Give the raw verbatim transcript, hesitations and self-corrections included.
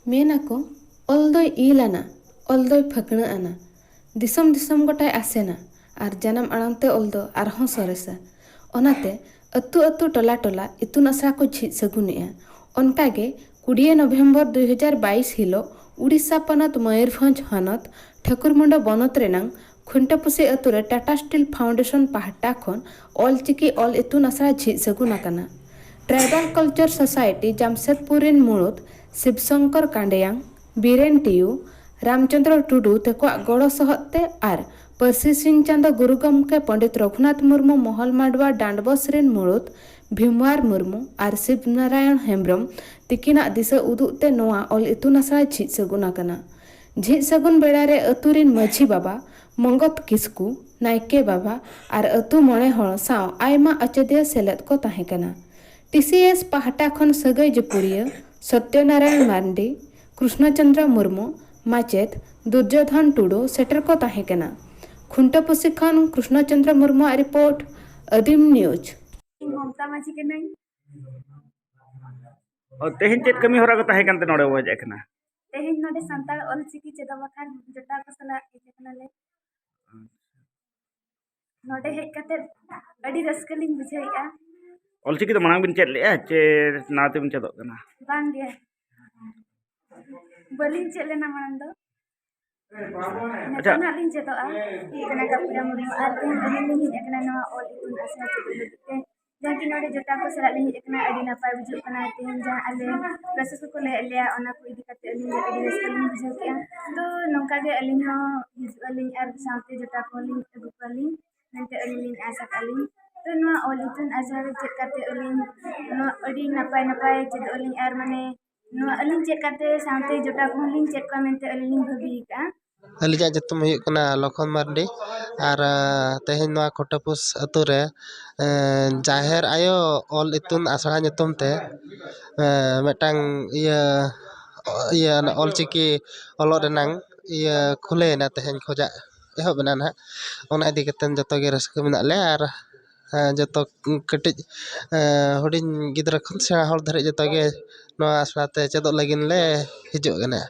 ᱢᱮᱱ ᱟᱠᱚ, ᱚᱞ ᱫᱚᱭ ᱤᱞ ᱟᱱᱟ, ᱚᱞ ᱫᱚᱭ ᱯᱷᱟᱹᱠᱬᱟᱹᱜ ᱟᱱᱟ, ᱫᱤᱥᱚᱢ ᱫᱤᱥᱚᱢ ᱜᱚᱴᱟᱭ ᱟᱥᱮᱱᱟ, ᱟᱨ ᱡᱟᱱᱟᱢ ᱟᱲᱟᱝ ᱛᱮ ᱚᱞ ᱫᱚ ᱟᱨᱦᱚᱸ ᱥᱚᱨᱮᱥᱟ᱾ ᱚᱱᱟᱛᱮ ᱟᱹᱛᱩ ᱟᱹᱛᱩ, ᱴᱚᱞᱟ ᱴᱚᱞᱟ ᱤᱛᱩᱱ ᱟᱥᱲᱟ ᱠᱚ ᱡᱷᱤᱡ ᱥᱟᱹᱜᱩᱱᱮᱜᱼᱟ᱾ ᱚᱱᱠᱟᱜᱮ ᱠᱩᱲᱤᱭᱟᱹ ᱱᱚᱵᱷᱮᱢᱵᱚᱨ ᱫᱩ ᱦᱟᱡᱟᱨ ᱵᱟᱭᱤᱥ ᱦᱤᱞᱳᱜ ᱩᱲᱤᱥᱥᱟ ᱯᱚᱱᱚᱛ ᱢᱚᱭᱩᱨᱵᱷᱚᱸᱡᱽ ᱦᱚᱱᱚᱛ ᱴᱷᱟᱹᱠᱩᱨᱢᱩᱸᱰᱟᱹ ᱵᱚᱱᱚᱛ ᱨᱮᱱᱟᱝ ᱠᱷᱩᱱᱴᱟᱹᱯᱩᱥᱤ ᱟᱹᱛᱩ ᱨᱮ ᱴᱟᱴᱟ ᱥᱴᱤᱞ ᱯᱷᱟᱣᱩᱱᱰᱮᱥᱚᱱ ᱯᱟᱦᱴᱟ ᱠᱷᱚᱱ ᱚᱞᱪᱤᱠᱤ ᱚᱞ ᱤᱛᱩᱱ ᱟᱥᱲᱟ ᱡᱷᱤᱡ ᱥᱟᱹᱜᱩᱱ ᱟᱠᱟᱱᱟ᱾ ᱴᱨᱟᱭᱵᱟᱞ ᱠᱟᱞᱪᱟᱨ ᱥᱳᱥᱟᱭᱴᱤ ᱡᱟᱢᱥᱮᱫᱽᱯᱩᱨ ᱨᱤᱱ ᱢᱩᱬᱩᱫ ᱥᱤᱵᱥᱚᱝᱠᱚᱨ ᱠᱟᱸᱰᱮᱭᱟᱝ, ᱵᱤᱨᱮᱱ ᱴᱤᱭᱩ, ᱨᱟᱢᱪᱚᱸᱫᱽᱨᱚ ᱴᱩᱰᱩ ᱛᱮᱠᱚᱣᱟᱜ ᱜᱚᱲᱚ ᱥᱚᱦᱚᱫ ᱛᱮ ᱟᱨ ᱯᱟᱹᱨᱥᱤ ᱥᱤᱧ ᱪᱟᱸᱫᱚ ᱜᱩᱨᱩ ᱜᱚᱢᱠᱮ ᱯᱚᱸᱰᱤᱛ ᱨᱚᱜᱷᱩᱱᱟᱛᱷ ᱢᱩᱨᱢᱩ ᱢᱚᱦᱚᱞ ᱢᱟᱰᱣᱟ ᱰᱟᱸᱰᱵᱚᱥ ᱨᱤᱱ ᱢᱩᱬᱩᱫ ᱵᱷᱤᱢᱣᱟᱨ ᱢᱩᱨᱢᱩ ᱟᱨ ᱥᱤᱵᱱᱟᱨᱟᱭᱚᱬ ᱦᱮᱢᱵᱽᱨᱚᱢ ᱛᱤᱠᱤᱱᱟᱜ ᱫᱤᱥᱟᱹ ᱩᱫᱩᱜ ᱛᱮ ᱱᱚᱣᱟ ᱚᱞ ᱤᱛᱩᱱ ᱟᱥᱲᱟ ᱡᱷᱤᱡ ᱥᱟᱹᱜᱩᱱ ᱟᱠᱟᱱᱟ᱾ ᱡᱷᱤᱡ ᱥᱟᱹᱜᱩᱱ ᱵᱮᱲᱟ ᱨᱮ ᱟᱹᱛᱩ ᱨᱤᱱ ᱢᱟᱹᱡᱷᱤ ᱵᱟᱵᱟ, ᱢᱚᱸᱜᱚᱛ ᱠᱤᱥᱠᱩ, ᱱᱟᱭᱠᱮ ᱵᱟᱵᱟ ᱟᱨ ᱟᱹᱛᱩ ᱢᱚᱬᱮ ᱦᱚᱲ ᱥᱟᱶ ᱟᱭᱢᱟ ᱟᱪᱮᱫᱤᱭᱟᱹ ᱥᱮᱞᱮᱫ ᱠᱚ ᱛᱟᱦᱮᱸ ᱠᱟᱱᱟ᱾ ᱴᱤ ᱥᱤ ᱮᱥ ᱯᱟᱦᱴᱟ ᱠᱷᱚᱱ ᱥᱟᱹᱜᱟᱹᱭ ᱡᱟᱹᱯᱩᱲᱤᱭᱟᱹ ᱥᱚᱛᱭᱚᱱᱟᱨᱟᱭᱚᱬ ᱢᱟᱨᱰᱤ, ᱠᱨᱩᱥᱱᱚ ᱪᱚᱸᱫᱽᱨᱚ ᱢᱩᱨᱢᱩ, ᱢᱟᱪᱮᱛ ᱫᱩᱨᱡᱳᱫᱷᱚᱱ ᱴᱩᱰᱩ ᱥᱮᱴᱮᱨ ᱠᱚ ᱛᱟᱦᱮᱸ ᱠᱟᱱᱟ᱾ ᱠᱷᱩᱱᱴᱟᱹᱯᱩᱥᱤ ᱠᱷᱚᱱ ᱠᱨᱩᱥᱱᱚ ᱪᱚᱸᱫᱽᱨᱚ ᱢᱩᱨᱢᱩᱣᱟᱜ ᱨᱤᱯᱳᱨᱴ, ᱟᱹᱫᱤᱢ ᱱᱤᱭᱩᱡᱽ᱾ ᱤᱧ ᱢᱚᱢᱛᱟ ᱢᱟᱹᱡᱷᱤ ᱠᱟᱹᱱᱟᱹᱧ᱾ ᱚ, ᱛᱮᱦᱮᱧ ᱪᱮᱫ ᱠᱟᱹᱢᱤ ᱦᱚᱨᱟ ᱠᱚ ᱛᱟᱦᱮᱸ ᱠᱟᱱ ᱛᱮ ᱱᱚᱰᱮ ᱵᱚ ᱦᱮᱡ ᱟᱠᱟᱱᱟ? ᱛᱮᱦᱮᱧ ᱱᱚᱰᱮ ᱥᱟᱱᱛᱟᱲ ᱚᱞᱪᱤᱠᱤ ᱪᱮᱫᱚᱜ ᱵᱟᱠᱷᱨᱟ ᱡᱚᱴᱟᱣ ᱠᱚ ᱥᱟᱞᱟᱜ ᱦᱮᱡ ᱟᱠᱟᱱᱟᱞᱮ᱾ ᱱᱚᱰᱮ ᱦᱮᱡ ᱠᱟᱛᱮ ᱟᱹᱰᱤ ᱨᱟᱹᱥᱠᱟᱹ ᱞᱤᱧ ᱵᱩᱡᱷᱟᱹᱣᱮᱫᱼᱟ᱾ ᱚᱞᱪᱤᱠᱤ ᱫᱚ ᱢᱟᱲᱟᱝ ᱵᱤᱱ ᱪᱮᱫ ᱞᱮᱫᱼᱟ ᱪᱮ ᱱᱟᱣᱟ ᱛᱮᱵᱤᱱ ᱪᱮᱫᱚᱜ ᱠᱟᱱᱟ? ᱵᱟᱝ ᱜᱮ, ᱵᱟᱹᱞᱤᱧ ᱪᱮᱫ ᱞᱮᱱᱟ ᱢᱟᱲᱟᱝ ᱫᱚ᱾ ᱟᱪᱪᱷᱟ᱾ ᱱᱤᱛᱚᱜ ᱱᱟᱜ ᱞᱤᱧ ᱪᱮᱫᱚᱜᱼᱟ᱾ ᱦᱩᱭᱩᱜ ᱠᱟᱱᱟ ᱠᱟᱹᱯᱩᱨᱟ ᱢᱩᱨᱢᱩ ᱟᱨ ᱛᱮᱦᱮᱧ ᱟᱹᱞᱤᱧ ᱞᱤᱧ ᱦᱮᱡ ᱟᱠᱟᱱᱟ ᱱᱚᱣᱟ ᱚᱞ ᱤᱛᱩᱱ ᱟᱥᱲᱟ ᱪᱮᱫᱚᱜ ᱞᱟᱹᱜᱤᱫ ᱛᱮ᱾ ᱡᱟᱦᱟᱸ ᱠᱤ ᱱᱚᱰᱮ ᱡᱚᱴᱟᱣ ᱠᱚ ᱥᱟᱞᱟᱜ ᱞᱤᱧ ᱦᱮᱡ ᱟᱠᱟᱱᱟ, ᱟᱹᱰᱤ ᱱᱟᱯᱟᱭ ᱵᱩᱡᱷᱟᱹᱜ ᱠᱟᱱᱟ᱾ ᱛᱮᱦᱮᱧ ᱡᱟᱦᱟᱸ ᱟᱞᱮ ᱯᱨᱚᱥᱮᱥ ᱠᱚᱠᱚ ᱞᱟᱹᱭ ᱟᱫ ᱞᱮᱭᱟ, ᱚᱱᱟ ᱠᱚ ᱤᱫᱤ ᱠᱟᱛᱮ ᱟᱹᱞᱤᱧ ᱫᱚ ᱟᱹᱰᱤ ᱨᱟᱹᱥᱠᱟᱹ ᱞᱤᱧ ᱵᱩᱡᱷᱟᱹᱣ ᱠᱮᱜᱼᱟ᱾ ᱛᱚ ᱱᱚᱝᱠᱟ ᱜᱮ ᱟᱹᱞᱤᱧ ᱦᱚᱸ ᱦᱤᱡᱩᱜ ᱟᱹᱞᱤᱧ ᱟᱨ ᱥᱟᱶᱛᱮ ᱡᱚᱴᱟᱣ ᱠᱚᱦᱚᱸ ᱞᱤᱧ ᱟᱹᱜᱩ ᱠᱚᱣᱟᱞᱤᱧ ᱢᱮᱱᱛᱮ ᱟᱹᱞᱤᱧ ᱞᱤᱧ ᱟᱥ ᱟᱠᱟᱫ ᱞᱤᱧ᱾ ᱛᱚ ᱱᱚᱣᱟ ᱚᱞ ᱤᱛᱩᱱ ᱟᱥᱲᱟ ᱨᱮ ᱪᱮᱫ ᱠᱟᱛᱮ ᱟᱹᱞᱤᱧ ᱱᱚᱣᱟ ᱟᱹᱰᱤ ᱱᱟᱯᱟᱭ ᱱᱟᱯᱟᱭ ᱪᱮᱫᱚᱜ ᱟᱹᱞᱤᱧ ᱟᱨ ᱢᱟᱱᱮ ᱱᱚᱣᱟ ᱟᱹᱞᱤᱧ ᱪᱮᱫ ᱠᱟᱛᱮ ᱥᱟᱶᱛᱮ ᱡᱚᱴᱟᱣ ᱠᱚᱦᱚᱸ ᱞᱤᱧ ᱪᱮᱫ ᱠᱚᱣᱟ ᱢᱮᱱᱛᱮ ᱟᱹᱞᱤᱧ ᱞᱤᱧ ᱵᱷᱟᱹᱵᱤ ᱟᱠᱟᱫᱼᱟ᱾ ᱟᱹᱞᱤᱧᱟᱜ ᱧᱩᱛᱩᱢ ᱦᱩᱭᱩᱜ ᱠᱟᱱᱟ ᱞᱚᱠᱷᱚᱱ ᱢᱟᱨᱰᱤ᱾ ᱟᱨ, ᱟᱸ, ᱛᱮᱦᱮᱧ ᱱᱚᱣᱟ ᱠᱷᱚᱴᱚᱯᱩᱥ ᱟᱹᱛᱩ ᱨᱮ, ᱟᱸ, ᱡᱟᱦᱮᱨ ᱟᱭᱳ ᱚᱞ ᱤᱛᱩᱱ ᱟᱥᱲᱟ ᱧᱩᱛᱩᱢ ᱛᱮ, ᱟᱸ, ᱢᱤᱫᱴᱟᱝ ᱤᱭᱟᱹ, ᱤᱭᱟᱹ, ᱚᱱᱟ ᱚᱞᱪᱤᱠᱤ ᱚᱞᱚᱜ ᱨᱮᱱᱟᱝ ᱤᱭᱟᱹ ᱠᱷᱩᱞᱟᱹᱭᱮᱱᱟ, ᱛᱮᱦᱮᱧ ᱠᱷᱚᱡᱟᱜ ᱮᱦᱚᱵ ᱮᱱᱟ ᱱᱟᱦᱟᱜ᱾ ᱚᱱᱟ ᱤᱫᱤ ᱠᱟᱛᱮ ᱡᱚᱛᱚ ᱜᱮ ᱨᱟᱹᱥᱠᱟᱹ ᱢᱮᱱᱟᱜ ᱞᱮᱭᱟ᱾ ᱟᱨ ᱡᱚᱛᱚ ᱠᱟᱹᱴᱤᱡ ᱦᱩᱰᱤᱧ ᱜᱤᱫᱽᱨᱟᱹ ᱠᱷᱚᱱ ᱥᱮᱬᱟ ᱦᱚᱲ ᱫᱷᱟᱹᱨᱤᱡ ᱡᱚᱛᱚ ᱜᱮ ᱱᱚᱣᱟ ᱟᱥᱲᱟ ᱛᱮ ᱪᱮᱫᱚᱜ ᱞᱟᱹᱜᱤᱫ ᱞᱮ ᱦᱤᱡᱩᱜ ᱠᱟᱱᱟ᱾